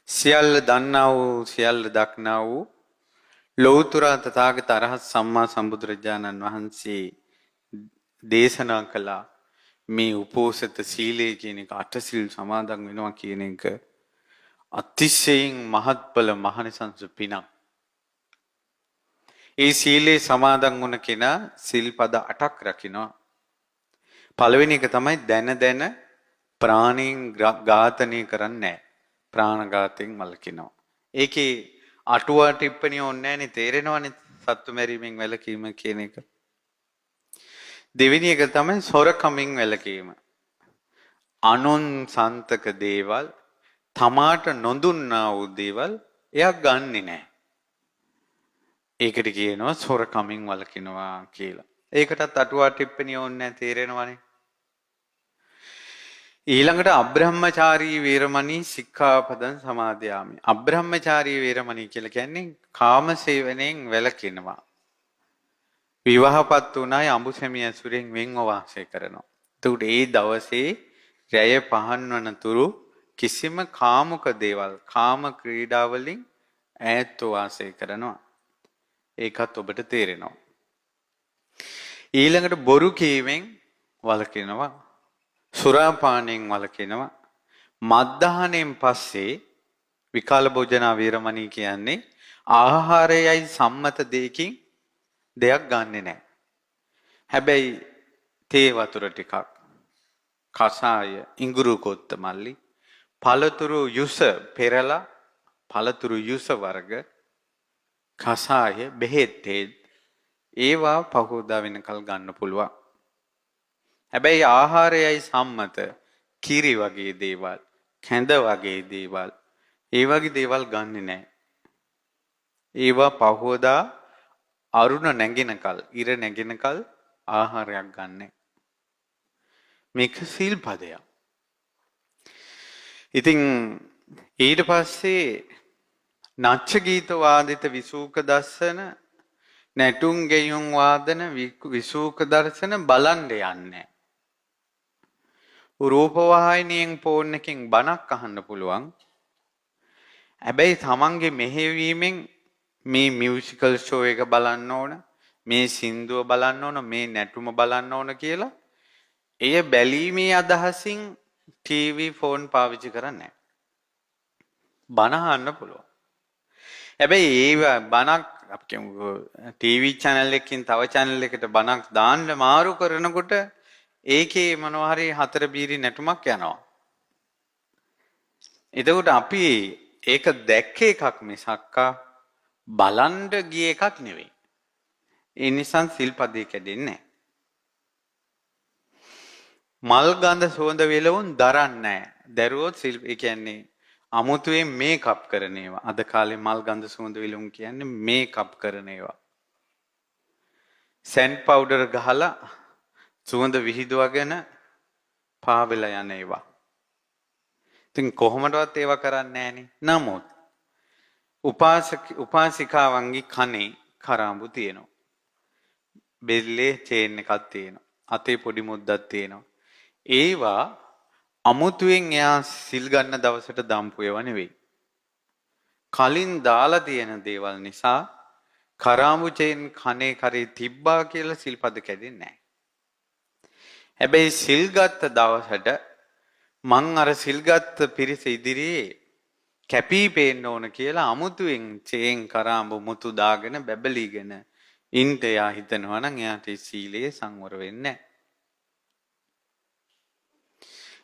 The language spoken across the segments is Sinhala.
සියල්ල දන්නා වූ සියල්ල දක්නා වූ ලෞතර තථාගත අරහත් සම්මා සම්බුදුරජාණන් වහන්සේ දේශනා කළා මේ උපෝසත සීලය කියන එක, අටසිල් සමාදන් වෙනවා කියන එක අතිශයින් මහත්ඵල මහනිසංස පිනක්. ඒ සීලේ සමාදන් වුණ කෙනා සිල්පද 8ක් රකිනවා. පළවෙනි එක තමයි දැන දැන ප්‍රාණීන් ඝාතනය කරන්නේ නැහැ. ප්‍රාණඝාතයෙන් වළකිනවා. ඒකේ අටුවා ටිප්පණිය ඕනේ නැහනේ, තේරෙනවනේ සත්තු මැරීමෙන් වැළකීම කියන එක. දෙවෙනි එක තමයි සොරකමින් වැළකීම. අනුන් සන්තක දේවල්, තමාට නොදුන්නා වූ දේවල් එයා ගන්නෙ නෑ. ඒකට කියනවා සොරකමින් වළකිනවා කියලා. ඒකටත් අටුවා ටිප්පණිය ඕනේ නෑ, තේරෙනවනේ. ඊළඟට අබ්‍රහ්මචාරී වේරමණී සික්ඛාපදං සමාදියාමි. අබ්‍රහ්මචාරී වේරමණී කියලා කියන්නේ කාම සේවනයෙන් වැළකෙනවා. විවාහපත් වුණායි අඹුසැමි ඇසුරෙන් වෙන්ව වාසය කරනවා. එතකොට ඒ දවසේ රැය පහන් වන තුරු කිසිම කාමුක දේවල්, කාම ක්‍රීඩා වලින් ඈත්ව වාසය කරනවා. ඒකත් ඔබට තේරෙනවා. ඊළඟට බොරු කීමෙන් වළකිනවා. සුරාපානයෙන් වළකිනවා. මද්දාහණයෙන් පස්සේ විකාල භෝජනා වේරමණී කියන්නේ ආහාරයයි සම්මත දෙයකින් දෙයක් ගන්නෙ නෑ. හැබැයි තේ වතුර ටිකක්, කසාය, ඉඟුරු කොත්ත මල්ලි, පළතුරු යුස පෙරලා, පළතුරු යුස වර්ග, කසාය, බෙහෙත් ඒවා පහුවදා වෙනකල් ගන්න පුළුවන්. හැබැයි ආහාරයයි සම්මත කිරි වගේ දේවල්, කැඳ වගේ දේවල්, ඒ වගේ දේවල් ගන්නෙ නෑ. ඒවා පහුවදා අරුණ නැගෙනකල්, ඉර නැගෙනකල් ආහාරයක් ගන්නෙ. මේක සිල්පදයක්. ඉතින් ඊට පස්සේ නච්ච ගීත වාදිත විසූක දර්ශන, නැටුම් ගෙයුම් වාදන විසූක දර්ශන බලන්න යන්නේ. රූපවාහිනියෙන් ෆෝන් එකෙන් බණක් අහන්න පුළුවන්. හැබැයි තමන්ගේ මෙහෙයවීමෙන් මේ මියුසිකල් ෂෝ එක බලන්න ඕන, මේ සින්දුව බලන්න ඕන, මේ නැටුම බලන්න ඕන කියලා එය බැලීමේ අදහසින් ටීවී ෆෝන් පාවිච්චි කරන්නේ නැහැ. බණ අහන්න පුළුවන්. හැබැයි ඒව බණක් අපි කියමුකෝ ටීවී චැනල් එකකින් තව චැනල් එකට බණක් දාන්න මාරු කරනකොට ඒකේ මොනවා හරි හතර බීරි නැටුමක් යනවා. එතකොට අපි ඒක දැක්ක එකක් මිසක්කා බලන්න ගිය එකක් නෙවෙයි. ඒ නිසා සිල්පදේ කැඩෙන්නේ නැහැ. මල් ගඳ සුවඳ විලවුන් දරන්නේ නැහැ. දැරුවොත් සිල්, ඒ කියන්නේ අමුතුවෙන් මේකප් කරන ඒවා. අද කාලේ මල් ගඳ සුවඳ විලවුන් කියන්නේ මේකප් කරන ඒවා. සැන්ට් පවුඩර් ගහලා සුවඳ විහිදුවගෙන පාවෙලා යන ඒවා. ඉතින් කොහොමදවත් ඒවා කරන්නේ නැහනේ. නමුත් උපාසිකාවන්ගේ කනේ කරාඹු තියෙනවා. බෙල්ලේ චේන් එකක් තියෙනවා. අතේ පොඩි මුද්දක් තියෙනවා. ඒවා අමුතුවෙන් එයා සිල් ගන්න දවසට දාම්පු ඒවා නෙවෙයි. කලින් දාලා තියෙන දේවල් නිසා කරාඹු චේන් කනේ කරේ තිබ්බා කියලා සිල්පද කැඩෙන්නේ නැහැ. හැබැයි සිල් ගත්ත දවසට මං අර සිල් ගත්ත පිරිස ඉදිරියේ කැපී පේන්න ඕන කියලා අමුතුවෙන් චේන් කරාඹු මුතු දාගෙන බැබලීගෙන ඉන්ට එයා හිතනවා නම් එයාට ඒ සීලය සංවර වෙන්නේ නැහැ.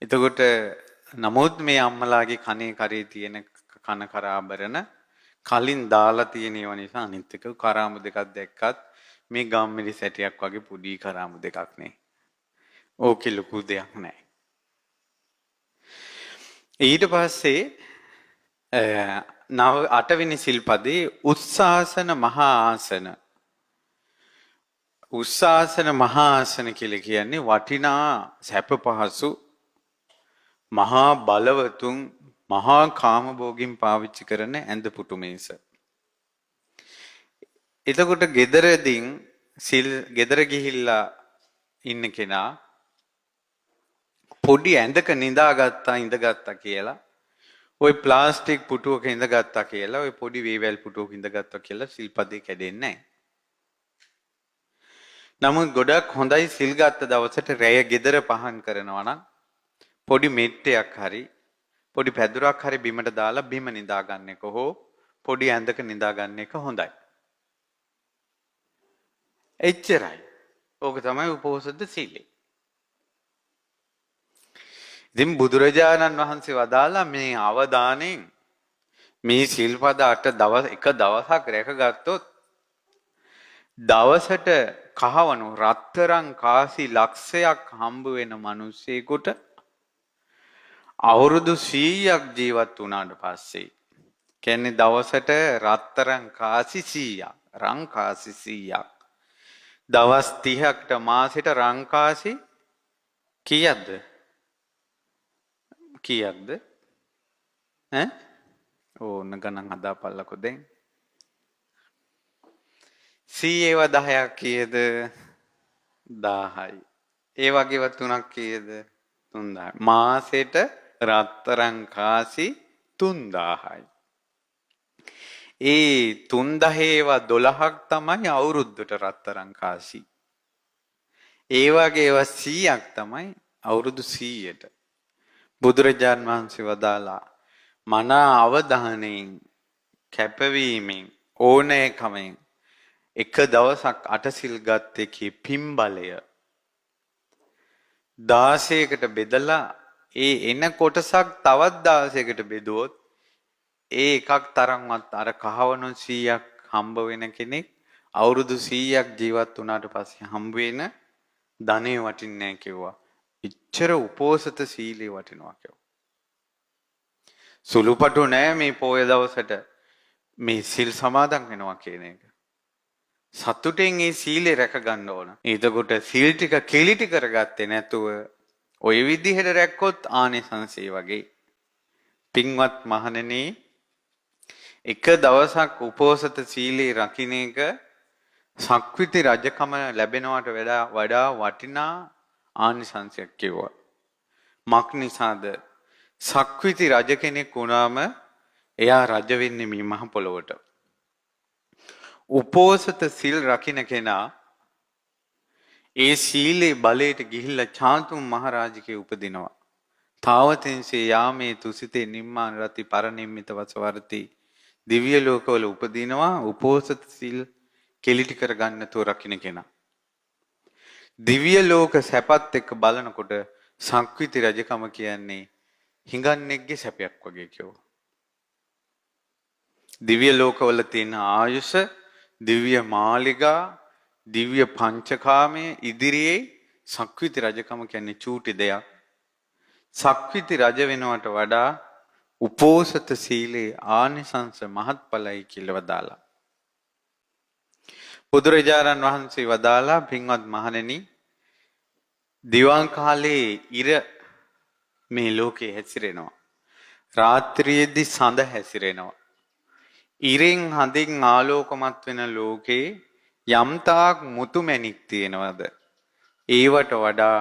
එතකොට නමුත් මේ අම්මලාගේ කනේ කරේ තියෙන කන කරාබරණ කලින් දාලා තියෙන ඒවා නිසා අනිත් එක කරාඹු දෙකක් දැක්කත් මේ ගම්මිරි සැටියක් වගේ පොඩි කරාඹු දෙකක් නේ. ඕකේ ලොකු දෙයක් නෑ. ඊට පස්සේ අටවෙනි සිල්පදේ උත්සාසන මහා ආසන. උත්සාසන මහා ආසන කියලා කියන්නේ වටිනා සැප පහසු මහා බලවතුන් මහා කාමභෝගින් පාවිච්චි කරන ඇඳ පුටු මේස. එතකොට ගෙදරදීන් සිල් ගෙදර ගිහිල්ලා ඉන්න කෙනා පොඩි ඇඳක නිදාගත්තා ඉඳගත්තා කියලා ඔය ප්ලාස්ටික් පුටුවක ඉඳගත්තා කියලා, ඔය පොඩි වේවැල් පුටුවක ඉඳගත්තා කියලා සිල්පදේ කැඩෙන්නේ නැහැ. නමුත් ගොඩක් හොඳයි සිල් ගත්ත දවසට රැය ගෙදර පහන් කරනවා නම් පොඩි මෙට්ටයක් හරි පොඩි පැදුරක් හරි බිමට දාලා බිම නිදා ගන්න එක හෝ පොඩි ඇඳක නිදා ගන්න එක හොඳයි. එච්චරයි. ඕක තමයි උපෝසථ සීලය. ඉතින් බුදුරජාණන් වහන්සේ වදාලා මේ අවදානෙන් මේ සිල්පද 8 දවස් එක දවසක් රැකගත්තොත් දවසට කහවණු රත්තරන් කාසි ලක්ෂයක් හම්බ වෙන මිනිස්සෙකුට අවුරුදු 100ක් ජීවත් වුණාට පස්සේ, කියන්නේ දවසට රත්තරන් කාසි 100ක්, රන් කාසි 100ක්, දවස් 30කට මාසෙට රන් කාසි කීයක්ද? කීයක්ද? ඈ? ඕන ගණන් හදාපල්ලකෝ දැන්. 100 ඒවා 10ක් කීයද? 1000යි. ඒ වගේව තුනක් කීයද? 3000යි. මාසෙට රත්තරන් කාසි 3000යි. ඒ 3000 ඒවා 12ක් තමයි අවුරුද්දට රත්තරන් කාසි. ඒ වගේ ඒවා 100ක් තමයි අවුරුදු 100ට. බුදුරජාන් වහන්සේ වදාලා මනා අවධානයෙන් කැපවීමෙන් ඕනෑකමෙන් එක දවසක් අටසිල් ගත් එකේ පින් බලය 16කට බෙදලා ඒ එන කොටසක් තවත් 16කට බෙදුවොත් ඒ එකක් තරම්වත් අර කහවණු 100ක් හම්බ වෙන කෙනෙක් අවුරුදු 100ක් ජීවත් වුණාට පස්සේ හම්බ වෙන ධනෙ වටින්නේ නැහැ කිව්වා. එච්චර උපෝසත සීලේ වටිනවා කිව්වා. සුළුපටු නෑ මේ පොය දවසට මේ සිල් සමාදන් වෙනවා කියන එක. සතුටෙන් ඒ සීලේ රැක ගන්න ඕන. එතකොට සිල් ටික කිලිටි කරගත්තේ නැතුව ඔය විදිහට රැක්කොත් ආනිසංසය වගේ. පින්වත් මහණෙනි, එක දවසක් උපෝසත සීලේ රකින්න එක සක්විති රජකම ලැබෙනවට වඩා වටිනා ආනිසංසයක් කිව්වා. මක් නිසාද? සක්විති රජ කෙනෙක් වුණාම එයා රජ වෙන්නේ මේ මහ පොළොවට. උපෝසත සිල් රකින්න කෙනා ඒ සීලේ බලයට ගිහිල්ලා චාතුම් මහරජකේ උපදිනවා. තාවතින්සේ යාමේ තුසිතේ නිම්මාන රති පරනිම්මිත වසවර්ති දිව්‍ය ලෝකවල උපදිනවා උපෝසත සිල් කෙලිටි කරගන්න තෝ රකින්න කෙනා. දිව්‍ය ලෝක සැපත් එක්ක බලනකොට සක්විති රජකම කියන්නේ හිඟන්නෙක්ගේ සැපයක් වගේ කිව්වා. දිව්‍ය ලෝකවල තියෙන ආයුෂ, දිව්‍ය මාලිගා, දිව්‍ය පංචකාමයේ ඉදිරියේ සක්විති රජකම කියන්නේ චූටි දෙයක්. සක්විති රජ වෙනවට වඩා උපෝසත සීලේ ආනිසංස මහත්ඵලයි කියලා වදාලා. බුදුරජාණන් වහන්සේ වදාලා, පින්වත් මහණෙනි, දිවන් කාලේ ඉර මේ ලෝකේ හැසිරෙනවා. රාත්‍රියේදී සඳ හැසිරෙනවා. ඉරෙන් හඳින් ආලෝකමත් වෙන ලෝකේ යම් තාක් මුතු මැණික් තියෙනවද? ඒවට වඩා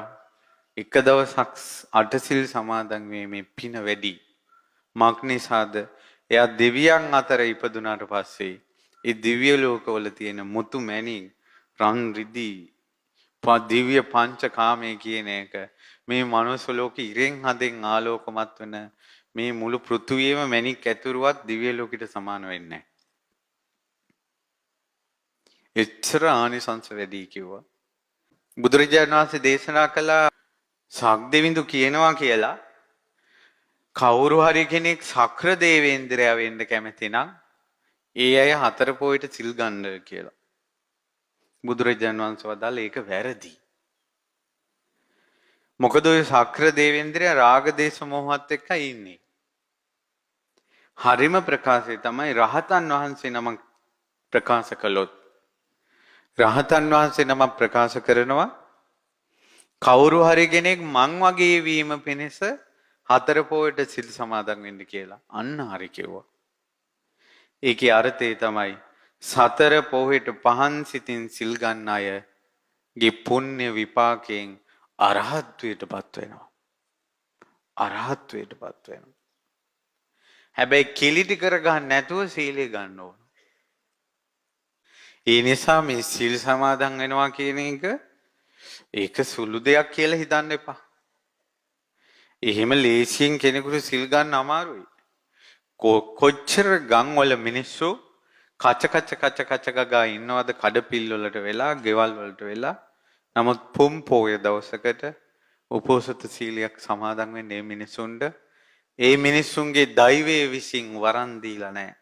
එක දවසක් අටසිල් සමාදන් වීමේ පින වැඩි. මක් නිසාද? එයා දෙවියන් අතර ඉපදුනාට පස්සේ ඒ දිව්‍ය ලෝකවල තියෙන මුතු මැණික්, රන් රිදී, දිව්‍ය පංචකාමයේ කියන එක මේ මනුස්ස ලෝකෙ ඉරෙන් හඳෙන් ආලෝකමත් වෙන මේ මුළු පෘථුවියම මැණික් ඇතුරුවත් දිව්‍ය ලෝකෙට සමාන වෙන්නේ නැහැ. එච්චර ආනිසංස වැඩි කිව්වා. බුදුරජාණන් වහන්සේ දේශනා කළා සක්දෙවිඳු කියනවා කියලා කවුරු හරි කෙනෙක් සක්‍ර දේවේන්ද්‍රයා වෙන්න කැමති නම් ඒ අය හතර පොයට සිල් ගන්න කියලා. බුදුරජාණන් වහන්සේ වදාළ ඒක වැරදි. මොකද ඔය සක්‍ර දේවේන්ද්‍රයා රාග දේශ මොහත් එක්ක ඉන්නේ. හරිම ප්‍රකාශය තමයි රහතන් වහන්සේ නමක් ප්‍රකාශ කළොත්, රහතන් වහන්සේ නමක් ප්‍රකාශ කරනවා කවුරු හරි කෙනෙක් මං වගේ වීම පිණිස හතර පොයට සිල් සමාදන් වෙන්න කියලා. අන්න හරි කිව්වා. ඒකේ අර්ථය තමයි සතර පොහොයට පහන් සිතින් සිල් ගන්න අයගේ පුණ්‍ය විපාකයෙන් අරහත්ත්වයට පත් වෙනවා. අරහත්ත්වයට පත් වෙනවා. හැබැයි කිලිටි කරගන්න නැතුව සීලය ගන්න ඕන. ඒ නිසා මේ සීල් සමාදන් වෙනවා කියන එක ඒක සුළු දෙයක් කියලා හිතන්න එපා. එහෙම ලේසියෙන් කෙනෙකුට සිල් ගන්න අමාරුයි. කොච්චර ගම් වල මිනිස්සු කච කච කච කච ගගා ඉන්නවද කඩපිල් වලට වෙලා, ගෙවල් වලට වෙලා. නමුත් පුම් පෝය දවසකට උපෝසත සීලයක් සමාදන් වෙන්නේ මේ මිනිසුන්ට, ඒ මිනිස්සුන්ගේ දෛවයේ විසින් වරන් දීලා නැහැ.